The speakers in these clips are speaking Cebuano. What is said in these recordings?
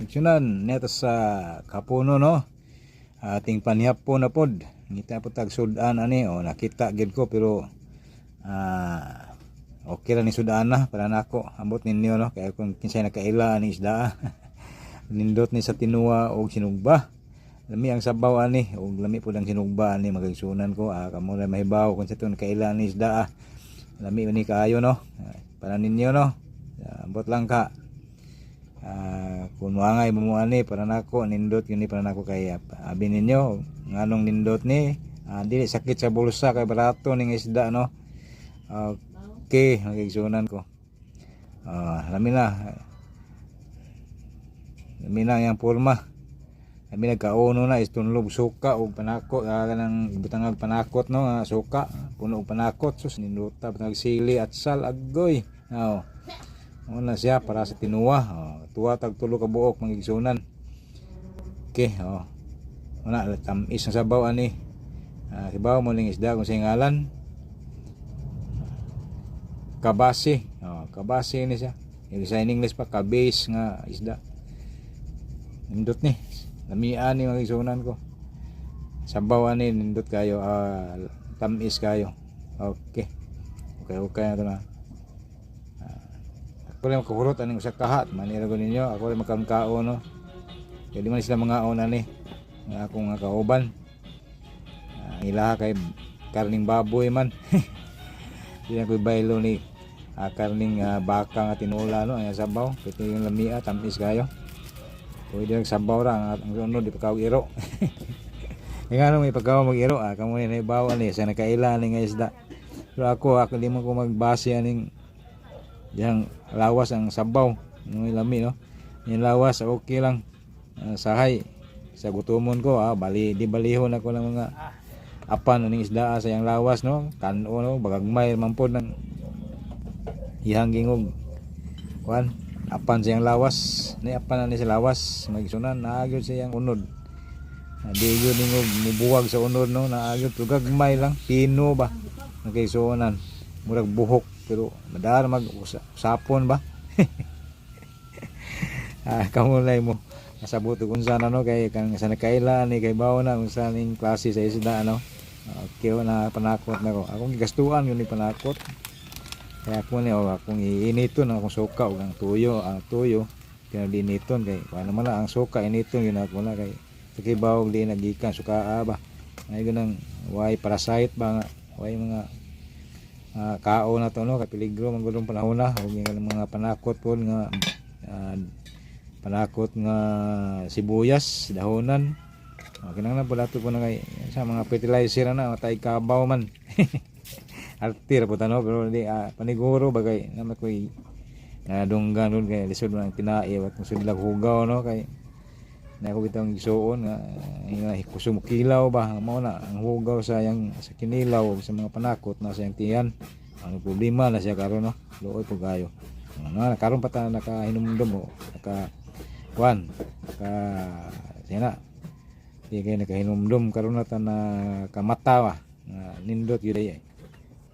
Igsunan neto sa kapuno, no. Ating panihapon na pod. Ngita po tag sudan ani, oh, nakita gid ko, pero okay ra ni sudan na para nako. Ambot ninyo, no, kay kung kinsay nakaila ani isda. Nindot ni sa tinuwa og sinugba. Lami ang sabaw ani ug lami pud ang sinugba ani, mga igsunan ko. Kamo na mahibaw kung sa itong nakaila ani isda. Lami ni kaayo, no. Para ninyo, no. Ambot lang ka. Kung moangay mo ani, para nako nindot yun ni para nako, kay abi ninyo nganong nindot ni, dili sakit sa bulsa kay barato ning isda, no. Okay, mga igsunan ko. Lami na. Lami na ang porma. Lami nagkauno na is tunlob suka ug panakot, kanang ibutangag panakot, no, suka puno og panakot, sus, nindota butangag sili at sal, agoy. Oh. Una siya para sa tinuwa. Oh, tuwa tag tulo ka buok, mga igsunan. Okay, oh. Una tamis ang sabaw ani. Hibaw mo ning isda kung sa ngalan. Kabasi. Oh, kabasi ni siya. Yung sa in English pa kabase nga isda. Nindot ni. Lamian ni, mga igsunan ko. Sabaw ani nindot kayo, tamis kayo. Okay. Okay na to na. Ako lang makahurot aning usa kahat, manira ko ninyo, ako lang makamkaon, no. Kaya di man sila mga ani nga akong nga kauban. Ilaha kay karning baboy man. Di na ko'y baylo ni karning baka nga tinula, no, ang sabaw. Pwede yung lamia, tamis kayo. Pwede yung sabaw ra, ang sunod di pa kaog iro. Nga ano may pagkaw mag-iro, kamo ni naibaw ani sa nakaila ani nga isda. Pero ako di mo ko magbase aning diyang lawas ang sabaw, no, lami, no. Yung lawas okay lang. Sahay sa gutomon ko, bali di balihon ako ng mga apan aning isda sa iyang lawas, no, kan-o, no, bagagmay man pod ng iyang gingog kuan apan sa iyang lawas ni, apan ani sa lawas, mga igsunan, naagyo sa iyang unod. Di gyud ningog mubuwag sa unod, no, naagyo pero gagmay lang, pino ba, mga igsunan, murag buhok pero madara mag usapon ba. Kamulay mo nasabot og unsa na, no, kay kang sa nakaila ni kay bawo na unsa ning klase sa isda, no. Okay na panakot na ko, akong gigastuan yun ni panakot, kaya ako ni, oh, akong iiniton ang akong suka ug ang tuyo, ang tuyo kaya diniton kay paano man na ang suka initon yun ako na kay sa kibaw di nagikan suka ba ay ganang way parasite ba nga way mga kao na to, no, kay peligro man gud panahon na ug yung mga panakot po nga panakot nga sibuyas dahonan. Kinahanglan po dato po na kay sa mga fertilizer na matay kabaw man. Artir po tano, pero di paniguro bagay naman ko'y nadunggan nun kay lisod man ang tinai at sudlag hugaw, no, kay na ako bitang gisuon nga nga kusog kilaw ba, mao na ang hugaw sa yang sa kinilaw sa mga panakot na sa iyang tiyan. Ang problema na siya karon, no, luoy po kayo na karon pa ta nakahinumdum mo, naka kuan naka siya na di kay nakahinumdum karon na ta na kamata ba nga nindot gyud ay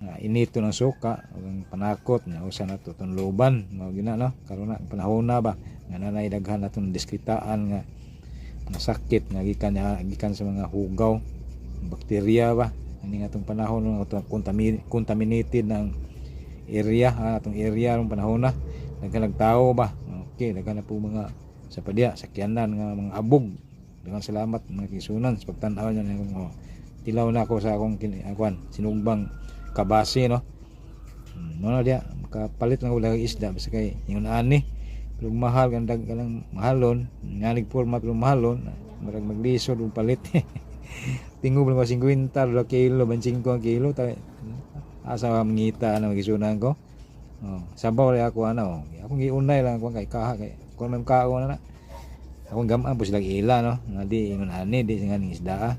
nga inito ng suka ug ang panakot nga usa na to tunloban, mao gina, no. Karon na panahon na ba nga nanay daghan natong diskritaan nga mga sakit nga gikan gikan sa mga hugaw, bakterya ba ani nga atong panahon nga atong contaminated ng area, atong area rong panahon na daghan nagtao ba. Okay, daghan na po mga sa padya sakyanan nga mga abog. Daghang salamat, mga kisunan, sa pagtan-aw niyo. Oh, tilaw na ako sa akong kuan sinugbang kabasi, no. No na diya makapalit lang ko lagi isda basta kay ingon ani, pero mahal kan dag kanang mahalon nganig porma, pero mahalon murag maglisod og palit. Tingog lang ko 50 ra kilo, 25 ang kilo ta, asa ka mangita ana, magisunan ko. Oh, sabaw ra ako ana, oh. Akong giunay lang ako kay kaha kay kung may kaon na akong gamaan po sila ila, no, nga di ingon ani, di nga ning isda.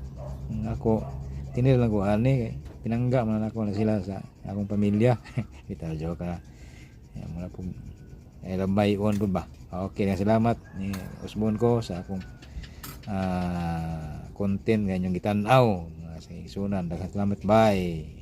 Ako tinil lang ko ani kay pinangga man ako na sila sa akong pamilya. Bitaw, joke ka ya muna po ay lambay on po ba. Okay na, salamat ni usbon ko sa akong content nga inyong gitan-aw, mga sa isunan. Daghang salamat, bye.